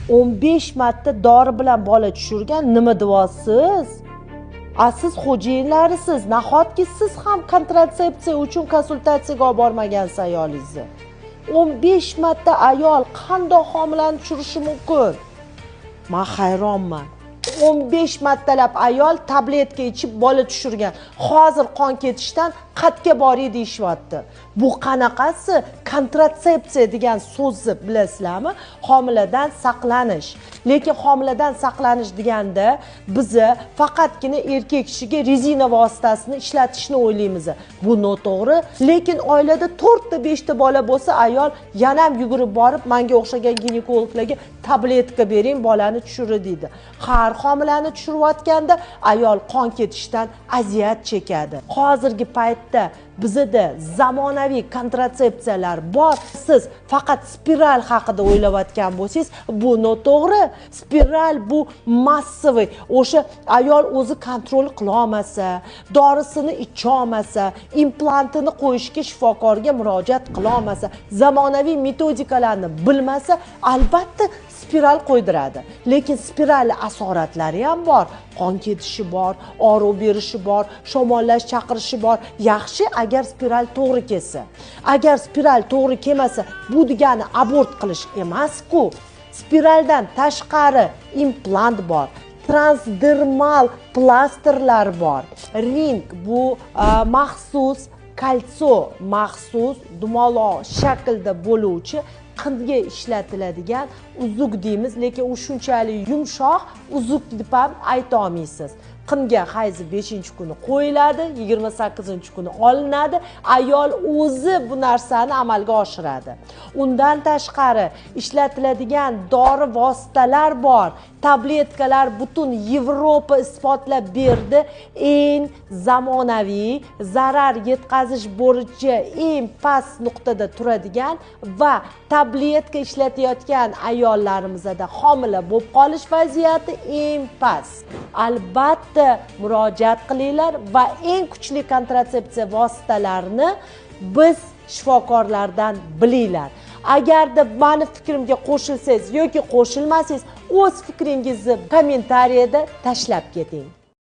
15 marta dori bilan bola tushirgan, nima deyapsiz? A siz xo'jayinlarisiz, nahotki siz ham kontratsepsiya uchun konsultatsiyaga olib bormagansiz ayolingizni? 15 marta ayol qandoq homilani tushirishi mumkin? Men hayronman. 15 martalab ayol tabletka ichib bola tushirgan. Hozir qon ketishdan qatga boray deyishyapti. Bu qanaqasi? Kontratsepsiya degan so'zni bilasizlarmi? Homiladan saqlanish. Lekin homiladan saqlanish deganda biza faqatgina erkak kishiga rezina vositasini ishlatishni o'ylaymiz. Bu noto'g'ri. Lekin oilada 4 ta 5 ta bola bo'lsa, ayol yana ham yugurib borib menga o'xshagan ginekologlarga tabletka bering, bolani tushirdi deydi. Har homilani tushirayotganda ayol qon ketishdan aziyat chekadi. Hozirgi paytda bizda zamonaviy kontratsepsiyalar bor. Siz faqat spiral haqida o'ylayotgan bo'lsangiz, bu noto'g'ri. Spiral bu massaviy, o'sha ayol o'zi kontrol qila olmasa, dorisini icha olmasa, implantini qo'yishga shifokorga murojaat qila olmasa, zamonaviy metodikalarni bilmasa, albatta spiral qo'ydiradi. Lekin spiral asoratlari ham bor. Qon ketishi bor, og'riq berishi bor, shamollash chaqirishi bor. Yaxshi agar spiral to'g'ri kelsa. Agar spiral to'g'ri kelmasa, bu degani abort qilish emas-ku. Spiraldan tashqari implant bor, transdermal plasterlar bor. Ring bu maxsus kalso, maxsus dumaloq shaklda bo'luvchi qinga ishlatiladigan uzuk deymiz, lekin u shunchalik yumshoq uzuk deb ham ayta olmaysiz. Qinga hayzi 5-kuni qo'yiladi, 28-kuni olinadi. Ayol o'zi bu narsani amalga oshiradi. Undan tashqari ishlatiladigan dori vositalar bor. Tabletkalar butun Yevropa isbotlab berdi. Eng zamonaviy, zarar yetkazish bo'yicha eng past nuqtada turadigan va tabletka ishlatayotgan ayollarimizda homila bo'lib qolish vaziyati eng past. Albatta murojaat qilinglar va eng kuchli kontratsepsiya vositalarini biz shifokorlardan bilinglar. Agarda meni fikrimga qo'shilsangiz yoki qo'shilmasangiz, o'z fikringizni kommentariyada tashlab keting.